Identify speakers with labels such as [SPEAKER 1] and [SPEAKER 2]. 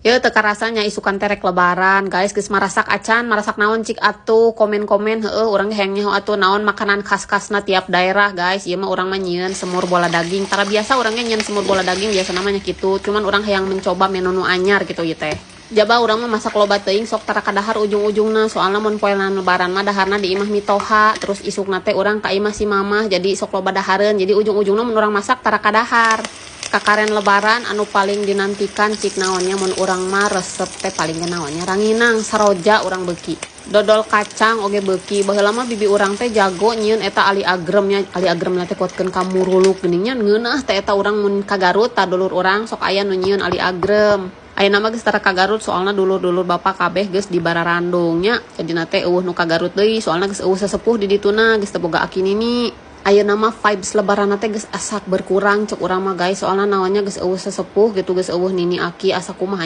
[SPEAKER 1] Ya, teu karasanya isukan teh rek Lebaran, guys. Geus marasak acan? Marasak naon cik atuh, komen-komen. Heueuh, urang ge hayang nyaho atuh naon makanan khas-khasna tiap daerah, guys. Ieu mah urang mah nyieun semur bola daging. Tara biasa urang ge nyieun semur bola daging, biasa namanya gitu. Cuman urang hayang mencoba menu nu anyar gitu ieu teh. Jaba urang mah masak loba teuing, sok tara kadahar ujung-ujungna, soalna mun poenan Lebaran mah daharna di imah mitoha, terus isukna teh urang ka imah si mamah, jadi sok loba dahareun, jadi ujung-ujungna mun urang masak tara kadahar. Kakaren Lebaran anu paling dinantikan cik naonnya? Mun urang mah resep teh paling naonnya, ranginang saroja urang beuki, dodol kacang oge beuki. Baheula mah bibi urang teh jago nyieun eta ali agremnya. Ali agremna teh kuatkeun ka muruluk geuning nya, ngeunah teh eta. Urang mun ka Garut ta dulur urang sok aya nu nyieun ali agrem. Ayeuna mah geus tara ka Garut, soalna dulur-dulur bapak kabeh geus di Bararandung nya, jadina teh euweuh nu ka Garut deui, soalna geus euweuh sesepuh di dituna, geus teu boga aki nini. Ayeuna mah vibes Lebaran teh geus asak berkurang cek urang mah, guys, soalna naonnya, geus euweuh sesepuh gitu, geus euweuh nini aki, asa kumaha.